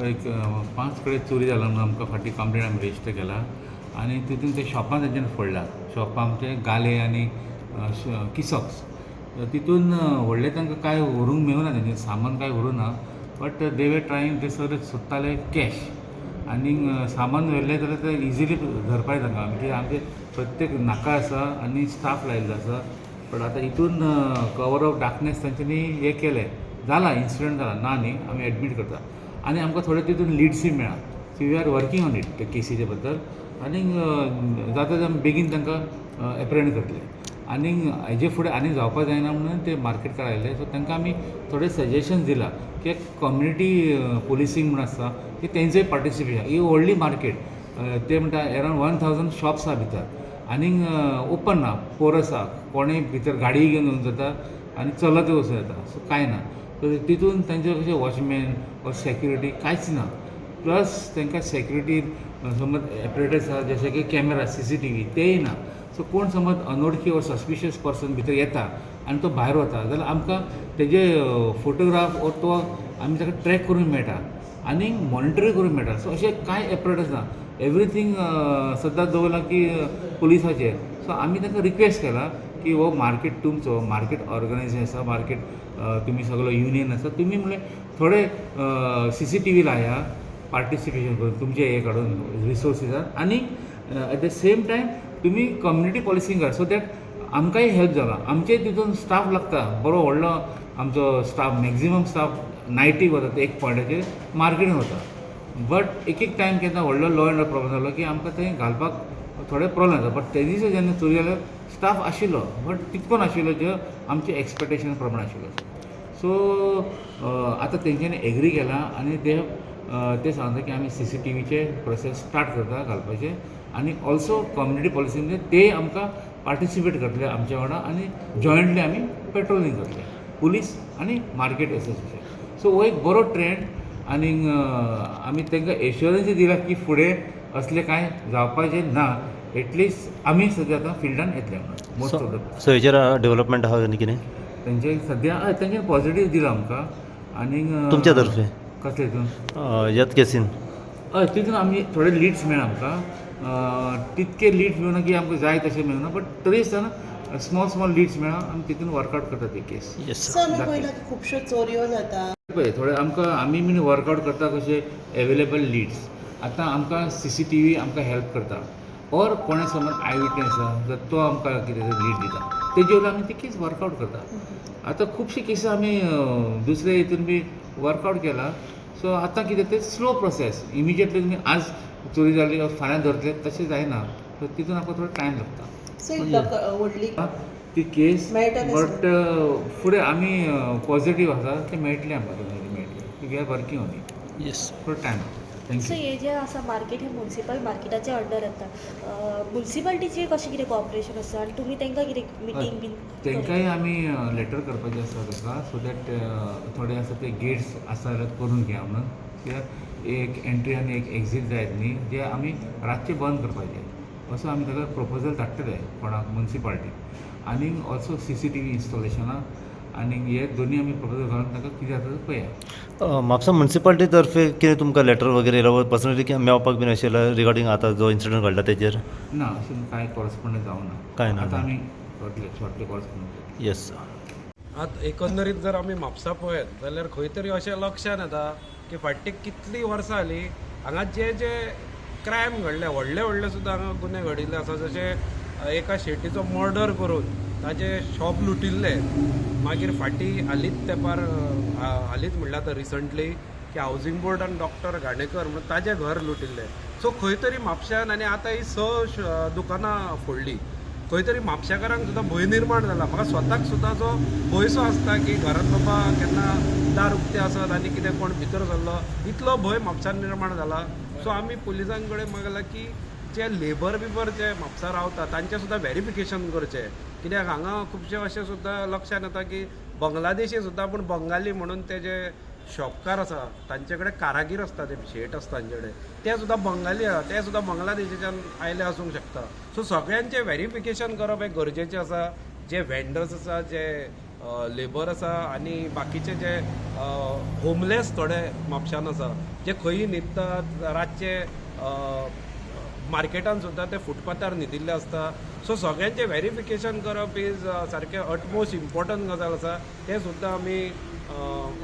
एक पांच कडेन चोरी जाला म्हणून आमकां फाटीं कंप्लेन आमी रजिस्टर केला आनी तितून ते शॉपां तेंच्यानी फोडला. शॉपां आमचे गाले आनी किसॉक्स तितून व्हडलें तांकां कांय व्हरूंक मेळूना, तेंचें सामान कांय व्हरूंक ना, बट they were trying, ते सगळे सोदताले कॅश आनी सामान व्हेल्लें जाल्यार ते इजिली धरपाक तांकां आमी, कित्याक आमचे प्रत्येक नाका आसा आनी स्टाफ लायिल्लो आसा. बट आतां हितून कवर ऑफ डार्कनेस तांच्यांनी हें केलें, जाला इन्सिडंट जाला ना न्ही, आमी एडमीट करता आनी आमकां थोडे तितून लिड्सूय मेळ्ळा. So we are working on it ते केसीचे बद्दल आनी जाता ते आमी बेगीन तांकां एप्रिहेंड करतले आनी हेजे फुडें आनी जावपा जायना म्हणून ते मार्केटकार आयले. सो तांकां आमी थोडे सजेशन दिला की कम्युनिटी पोलिसींग म्हणून आसता की तेंचेय पार्टिसिपेशन. ही व्हडली मार्केट, ते म्हणटा अरावंड 1000 शॉप्स आहा भितर आनीक ओपन ना, पोरस आहा, कोणूय भितर गाडी घेवन वचूंक जाता आनी चलतूय वचूं येता. सो कांय ना. सो तितून तांचे कशें वॉचमॅन ऑर सेक्युरिटी कांयच ना. प्लस तांकां सेक्युरिटी समज एपरेटस आहा, जशे की कॅमेरा, सीसीटीव्ही, तेय ना. सो कोण समज अनोळखी ऑर सस्पिशियस पर्सन भितर येता आनी तो भायर वता जाल्यार आमकां तेजे फोटोग्राफ ऑर तो आमी ताका ट्रॅक करूंक मेळटा आनी मॉनिटरूय करूंक मेळटा. सो अशें कांय एपरेटस ना. एवरीथींग सद्दां दवरलां की पुलिसाचेर. सो आमी तांकां रिक्वेस्ट केला की हो मार्केट तुमचो, मार्केट ऑर्गनायझेशन आसा, मार्केट तुमी सगलो युनियन आसा, तुमी म्हणल्यार थोडे सीसीटीव्ही लाया, पार्टिसिपेशन करून तुमचे हे काडून रिसोर्सीसान, आनी एट the same time तुमी कम्युनिटी पॉलिसींग करा, सो that आमकांय हेल्प जाला. आमचेय तितून स्टाफ लागता बरो व्हडलो. आमचो स्टाफ, मॅक्झिमम स्टाफ नायटीक वता, ते एक पॉयंटाचेर मार्केटीन वता, बट एक एक टायम केन्ना व्हडलो लॉ एंड प्रॉब्लम जालो की आमकां थंय घालपाक थोडे प्रॉब्लम जाता. बट ते दिसा जेन्ना चोरी जाल्या स्टाफ आशिल्लो, बट तितको नाशिल्लो जे आमचे एक्सपेक्टेशन प्रमाण आशिल्लो. सो आतां तेंच्यांनी एग्री केलां आनी ते ते सांगता की आमी सीसीटीव्हीचे प्रोसेस स्टार्ट करता घालपाचे आनी ऑल्सो कम्युनिटी पॉलिसीन ते आमकां पार्टिसिपेट करतले आमच्या वांगडा आनी जॉयंटली आमी पेट्रोलिंग करतले, पुलीस आनी मार्केट एसोसिएशन. सो हो एक बरो ट्रेंड आनी आमी तांकां एश्योरन्सूय दिला की फुडें असलें कांय जावपाचें ना, एटलिस्ट आमी सद्या आतां फिल्डान येतले म्हणून मोस्ट ऑफ the so हेचेर डेव्हलपमेंट आहा न्ही कितें? तेंचे सद्या हय, तेंच्यानी पॉझिटीव दिलां आमकां आनी तुमच्या तर्फे? कसले हितून? ह्याच केसीन. हय, तितून आमी थोडे लिड्स मेळ्ळे आमकां. तितके लिड्स मेळना की आमकां जाय तशें मेळना, बट तरी आसतना स्मॉल स्मॉल लिड्स मेळ्ळा, आमी तितून वर्कआउट करता ती केस. येस. सो आमी पळयलां की खुबश्यो चोरयो जाता. पळय, थोडे आमकां आमी बीन वर्कआउट करता कशे एवेलेबल लिड्स. आतां आमकां सीसीटीव्ही आमकां हेल्प करता ऑर कोणें समज I witness आसा जाल्यार तो आमकां कितें तरी लीड दिता, तेजे वयल्यान आमी ती केस वर्कआउट करता. आतां खुबशे केसी आमी दुसरे हितून बी वर्कआउट केला. सो आतां कितें तें स्लो प्रोसेस. इमिजिएटली तुमी आज चोरी जाली, फाल्यां धरतले, तशें जायना. सो तितून आमकां थोडो टायम लागता. सो एक व्हडली ती केस मेळटा तशें. बट फुडें आमी पॉझिटीव आसा, ते मेळटले आमकां, मेळटले. We are working on it. थोडो टायम. So thank you. हे जे आसा मार्केट, हे मुन्सिपल मार्केटाचे अंडर येता. मुन्सिपालिटीचे कशें कितें कॉपरेशन आसा आनी तुमी तांकां कितें मिटींग बीन? तांकांय आमी लेटर करपाचें आसा ताका, सो that थोडे आसा ते गेट्स आसा जाल्यार करून घेया म्हणून, कित्याक एक एंट्री आनी एक एक्झीट जायत न्ही, जे आमी रातचे बंद करपाचे, असो आमी ताका प्रपोजल धाडटले कोणाक, मुन्सिपालिटीक. आनी ऑल्सो सीसीटीव्ही इन्स्टॉलेशनां आनी हे दोनी आमी प्रपोजल घालून ताका कितें जाता तें पळया. म्हापसा मुन्सिपालिटी तर्फे कितें तुमकां लेटर वगैरे येयला, पर्सनली कितें मेळपाक बीन अशें रिगार्डींग आतां जो इन्सिडंट घडला तेजेर? ना, अशें कांय कॉरस्पोंडन्स जावना. कांय ना. आतां आमी करतले शॉर्टली कॉरस्पोंडन्स. येस. आतां एकंदरीत जर आमी म्हापसा पळयत जाल्यार खंय तरी अशें लक्षान येता की फाटलीं कितलीं वर्सां जालीं हांगा जे जे क्रायम घडले, व्हडले व्हडले सुद्दां हांगा गुन्हे घडिल्ले आसा, जशे एका शेटीचो मर्डर करून ताजें शॉप लुटिल्लें. मागीर फाटीं हालींच तेंपार, हालींच म्हणल्यार आतां रिसंटली की हावजींग बोर्डान डॉक्टर घाणेकर म्हणून ताजें घर लुटिल्लें. सो खंय तरी म्हापश्यान आनी आतां ही स दुकानां फोडलीं. खंय तरी म्हापशेकारांक सुद्दां भंय निर्माण जाला. म्हाका स्वताक सुद्दां जो भंयसो आसता की घरांत बाबा केन्ना दार उक्तें आसत आनी कितें कोण भितर सरलो, इतलो भंय म्हापश्यान निर्माण जाला. सो आमी पुलिसां कडेन मागलां की जे लेबर बिबर जे म्हापसा रावता तांचें सुद्दां वेरिफिकेशन करचें, कित्याक हांगा खुबशे अशें सुद्दां लक्षान येता की बंगलादेशी सुद्दां पूण बंगाली म्हणून ते जे शॉपकार आसा तांचे कडेन, कारागीर आसता, ते शेट आसता तांचे कडेन, ते सुद्दां बंगाली आसा, ते सुद्दां बांगलादेशाच्यान आयले आसूंक शकता. सो सगळ्यांचें वेरिफिकेशन करप हें गरजेचें आसा. जे वेंडर्स आसा, जे लेबर आसा आनी बाकीचे जे होमलेस थोडे म्हापशान आसा जे खंयी न्हिदतात रातचे, मार्केटान सुद्दां ते फुटपाथार न्हिदिल्ले आसता. सो सगळ्यांचें व्हेरिफिकेशन करप is सारकें अटमोस्ट इम्पॉर्टंट गजाल आसा. तें सुद्दां आमी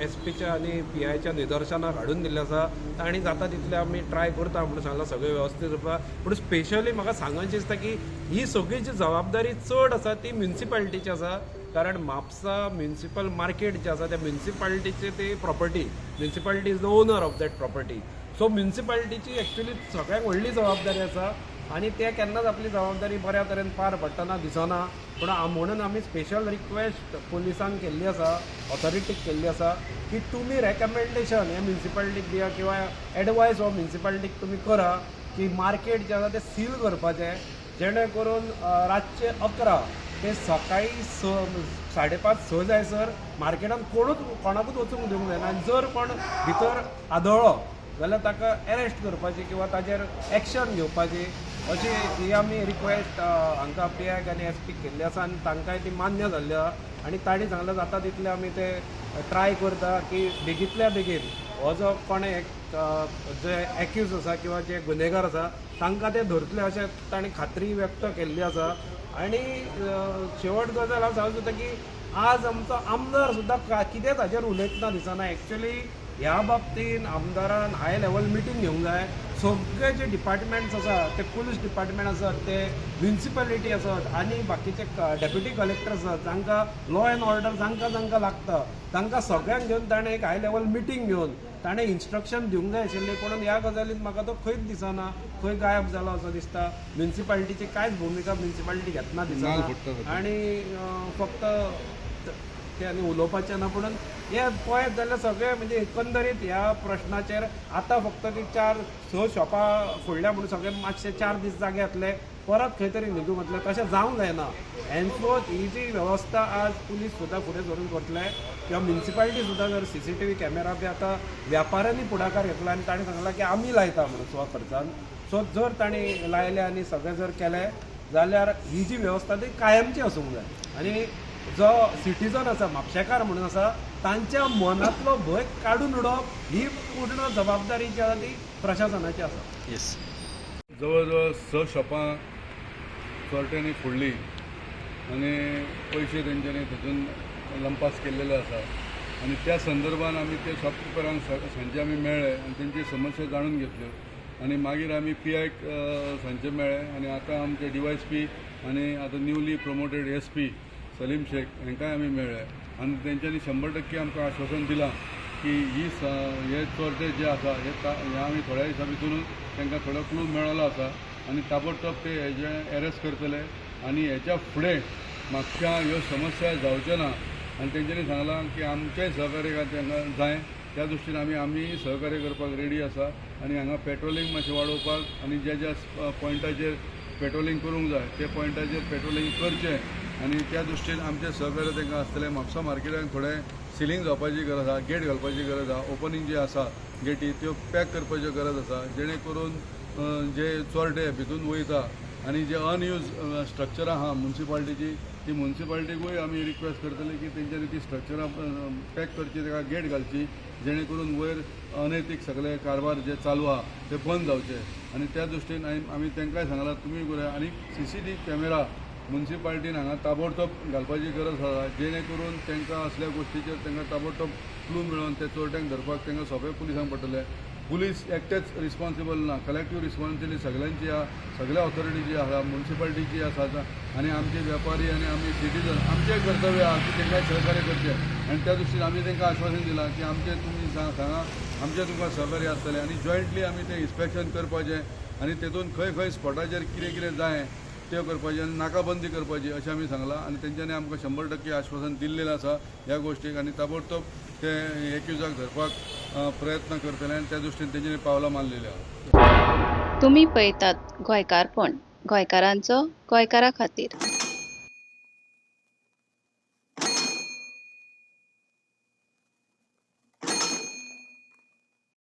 एसपीच्या आनी पीआयच्या निदर्शनाक हाडून दिल्लें आसा. तांणी जाता तितलें आमी ट्राय करता म्हणून सांगलां सगळें वेवस्थीत करपाक. पूण स्पेशली म्हाका सांगचें दिसता की ही सगळी जी जबाबदारी चड आसा ती म्युनिसिपालिटीची आसा, कारण म्हापसा म्युनिसिपल मार्केट जें आसा त्या म्युनिसिपालिटीची ती property, municipality is the owner of that property. So म्युनिसिपालिटीची actually सगळ्यात व्हडली जबाबदारी आसा आनी ते केन्नाच आपली जबाबदारी बऱ्या तरेन पार पडटना दिसना. पूण म्हणून आमी स्पेशल रिक्वेस्ट पुलिसांक केल्ली आसा, ऑथॉरिटीक केल्ली आसा की तुमी रेकमेंडेशन हे म्युनिसिपालिटीक दिया किंवा एडवायस हो म्युनिसिपालिटीक तुमी करा की मार्केट जें आसा तें सील करपाचें, जेणे करून रातचे 11 ते सकाळी 6, 5:30 6 जायसर मार्केटान कोणूच कोणाकूच वचूंक दिवंक जायना आनी जर कोण भितर आदळ्ळो जाल्यार ताका एरेस्ट करपाची किंवा ताजेर एक्शन घेवपाची अशी ही आमी रिक्वेस्ट हांकां पीआयक आनी एसपीक केल्ली आसा आनी तांकांय ती मान्य जाल्ली आसा. आनी तांणी सांगलें जाता तितलें आमी ते ट्राय करता की बेगींतल्या बेगीन हो जो कोण एक जे एक्यूज आसा किंवा जे गुन्हेगार आसा तांकां ते धरतले अशें तांणी खात्री व्यक्त केल्ली आसा. आनी शेवट गजाल हांव सांगूंक सोदता की आज आमचो आमदार सुद्दां कितेंच हाजेर उलयतना दिसना. एक्चुली ह्या बाबतीन आमदारान हाय लेवल मिटींग घेवंक जाय. सगळे जे डिपार्टमेंट्स आसा ते पुलीस डिपार्टमेंट आसत, ते म्युनिसिपालिटी आसत आनी बाकीचे डेप्युटी कलेक्टर आसत, जांकां लॉ एंड ऑर्डर जांकां जांकां लागता तांकां सगळ्यांक घेवन ताणें एक हाय लेवल मिटींग घेवन ताणें इन्स्ट्रक्शन दिवंक जाय आशिल्लें. पूण ह्या गजालीन म्हाका तो खंयच दिसना, खंय गायब जाला असो दिसता. म्युनिसिपालिटीची कांयच भुमिका म्युनिसिपालिटी घेतना दिसना आनी फक्त ते आनी उलोवपाचें ना. पूण हे पळयत जाल्यार सगळें म्हणजे एकंदरीत ह्या प्रश्नाचेर आतां फक्त ती 4-6 शॉपां फोडल्या म्हणून सगळे मातशे 4 दीस जागे जातले, परत खंय तरी न्हिदूंक वतले, तशें जावंक जायना. एनफोर्स ही जी वेवस्था आज पुलीस सुद्दां फुडें सरून करतले किंवा म्युनिसिपालिटी सुद्दां जर CCTV camera बी आतां व्यापाऱ्यांनी फुडाकार घेतला आनी ताणें सांगलां की आमी लायता म्हणून स्व खर्चान. सो जर तांणी लायले आनी सगळें जर केलें जाल्यार ही जी वेवस्था ती कायमची आसूंक जाय आनी जो सिटीजन आसा म्हापशेकार म्हणून आसा तांच्या मनांतलो भंय काडून उडोवप ही पूर्ण जबाबदारी जी आसा ती प्रशासनाची आसा. येस, जवळ जवळ 6 शॉपां चोरट्यांनी फोडली आनी पयशे तेंच्यांनी थंयसून लंपास केल्लेले आसा आनी त्या संदर्भान आमी ते शॉपकिपरांक सांजे आमी मेळ्ळे आनी तेंची समस्या जाणून घेतल्यो आनी मागीर आमी पीआयक सांजे मेळ्ळे आनी आतां आमचे DYSP आनी आतां newly promoted SP Salim Shaikh हांकांय आमी मेळ्ळे आनी तेंच्यांनी 100% आमकां आश्वासन दिलां की ही हे चोरटे जे आसा हे आमी थोड्या दिसां भितरूच तांकां थोडो क्लू मेळ्ळो आसा आनी ताबडतोब ते हेजे एरेस्ट करतले आनी हेच्या फुडें म्हापश्यां ह्यो समस्या जावच्यो ना. आनी तेंच्यांनी सांगलां की आमचेंय सहकार्य तांकां जाय, त्या दृश्टीन आमी सहकार्य करपाक रेडी आसा आनी हांगा पेट्रोलिंग मातशें वाडोवपाक आनी ज्या ज्या पॉयंटाचेर पेट्रोलिंग करूंक जाय ते पॉयंटाचेर पेट्रोलिंग करचें आनी त्या दृश्टीन आमचें सहकार्य तांकां आसतलें. म्हापसा मार्केटान थोडें सिलींग जावपाची गरज आसा, गेट घालपाची गरज आसा, ओपनींग जी आसा गेटी त्यो पॅक करपाच्यो गरज आसा, जेणे करून जे चोरटे भितून वयता आनी जे अनयूज स्ट्रक्चरां आहा म्युनिसिपालिटीची ती म्युनिसिपालिटीकूय आमी रिक्वेस्ट करतले की तेंच्यांनी ती स्ट्रक्चरां पॅक करची, ताका गेट घालची, जेणे करून वयर अनैतीक सगळे कारभार जे चालू आहा ते बंद जावचे. आनी त्या दृश्टीन आमी तांकांय सांगलां तुमी करूया. आनी CCTV camera म्युनिसिपालिटीन हांगा ताबडतोब घालपाची गरज आसा, जेणे करून तांकां असल्या गोश्टीचेर तांकां ताबडतोब क्लू मेळोन ते चोरट्यांक धरपाक तांकां सोंपें पुलिसांक पडटलें. पुलीस एकटेच रिस्पॉन्सिबल ना, कलेक्टीव रिस्पॉन्सिबिलिटी सगळ्यांची आहा, सगळ्या ऑथॉरिटीची आसा, म्युनिसिपालिटीची आसा आनी आमचे व्यापारी आनी आमी सिटीजन आमचें कर्तव्य आहा की तांकां सहकार्य करचें आनी त्या दृश्टीन आमी तांकां आश्वासन दिलां की आमचें तुमी सांगा आमचें तुमकां सहकार्य आसतलें आनी जॉयंटली आमी तें इन्स्पेक्शन करपाचें आनी तेतून खंय खंय स्पॉटाचेर कितें कितें जाय त्यो करपाची आनी नाकाबंदी करपाची अशें आमी सांगलां आनी तेंच्यांनी आमकां 100% आश्वासन दिल्लें आसा ह्या गोश्टीक आनी ताबडतोब ते एक्युजाक धरपाक प्रयत्न करतले आनी त्या दृश्टीन तेंच्यांनी पावलां मारलेलीं आहा. तुमी पळयतात गोंयकारपण, गोंयकारांचो गोंयकारा खातीर.